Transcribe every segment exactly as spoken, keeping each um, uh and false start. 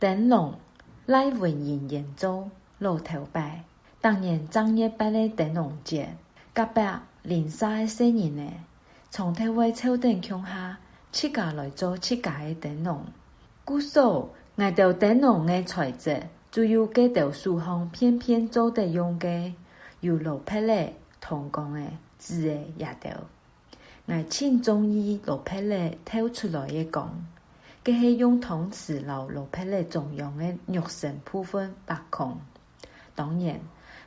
燈籠，賴文英原作。老頭擺，逐年正月八个燈籠節，隔壁鄰舍个細人仔，常透會湊等共下，自家來做自家个燈籠。故所，𠊎兜燈籠个材質，就有該兜手項便便做得用个，有蘿蔔仔、銅管仔、紙仔這兜。 𠊎盡中意蘿蔔仔透出來个光，該係用湯匙摎蘿蔔仔中央个肉身部分挖空。當然，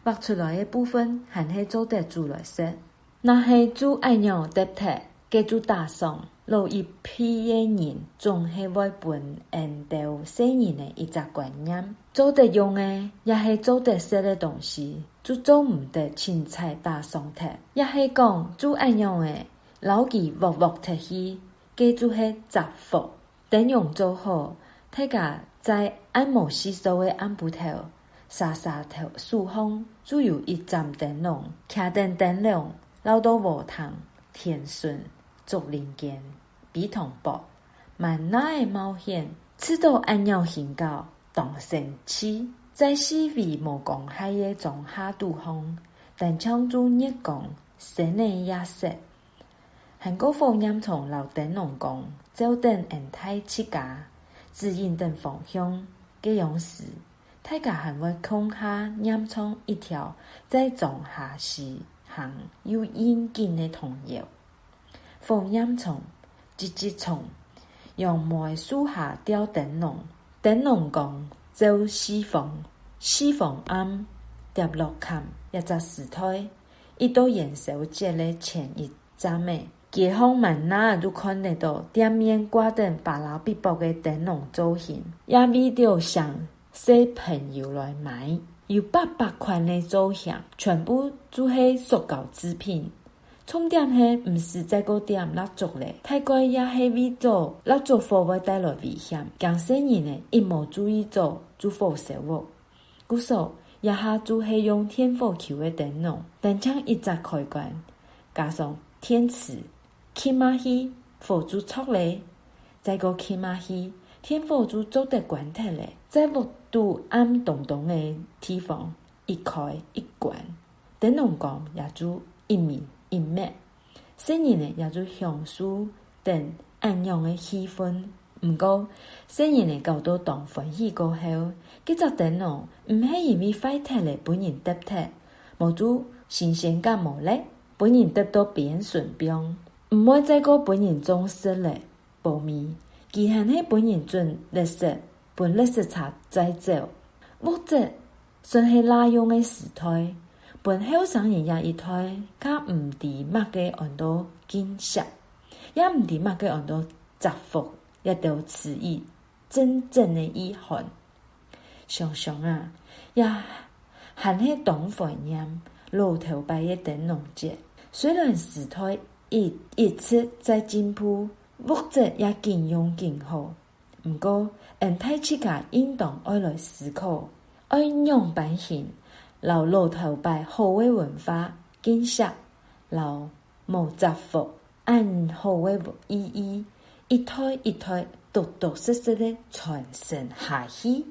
挖出來个部分還係做得煮來食。若係就恁樣擲忒，該就打爽。老一輩个人總係會分𠊎兜細人仔一隻觀念：做得用个，也係做得食个東西， 就做毋得凊彩打爽忒。也係講，就恁樣仔，摎佢㧒㧒忒去，該就係折福。燈籠做好，大家在恁無事做个暗晡頭，儕儕頭手項就有一盞燈籠，擎等燈籠，落到禾埕、田脣、竹林間、陂塘壆，滿哪仔冒險，試著恁樣興搞， 當生趣。在四圍無光害个莊下肚項，單淨就月光、星仔也識。還過火焰蟲摎燈籠光，照等𠊎大自家，指引等方向。該央時，大家還會共下唸唱一條在莊下時行又應景个童謠：火焰蟲， 吱吱蟲，楊梅樹下吊燈籠，燈籠光照四方，四方暗，跌落崁。這隻時代，一到元宵節个前一站仔，街項滿哪就看得著店面掛等巴拉必駁个燈籠造型，也為著想 細朋友來買。有百百款个造型，全部就係塑膠製品。重點係毋使再過點蠟燭咧，大概也係為著蠟燭火會帶來危險，驚細人仔一無注意著就火燒屋。故所，這下就係用電火球个燈籠，單淨一隻開關，加上電池，撳下去，火就著咧。 再過撳下去，電火就做得關忒咧。在屋肚暗咚咚个地方，一開一關，燈籠光也就一明一滅，細人仔也就享受等恁樣个氣氛。毋過，細人仔搞到當歡喜過後，該隻燈籠毋係因為壞忒咧分人擲忒，無就新鮮感無咧，分人擲到邊脣放，毋會再過分人重視咧。 包尾，佢還係分人準垃圾，分垃圾車載走。屋節算係罅用个時代，分後生人這一代較毋知麼个安到敬惜，也毋知麼个安到惜福這兜詞語真正个意涵。 想想啊，也還係當懷念老頭擺个燈籠節。雖然時代一，一直在進步，屋節也緊用緊好，毋過，𠊎大自家應當愛來思考，愛仰般形摎老頭擺好个文化、敬惜摎 無惜福恁好个意義，一代一代篤篤實實个傳承下去。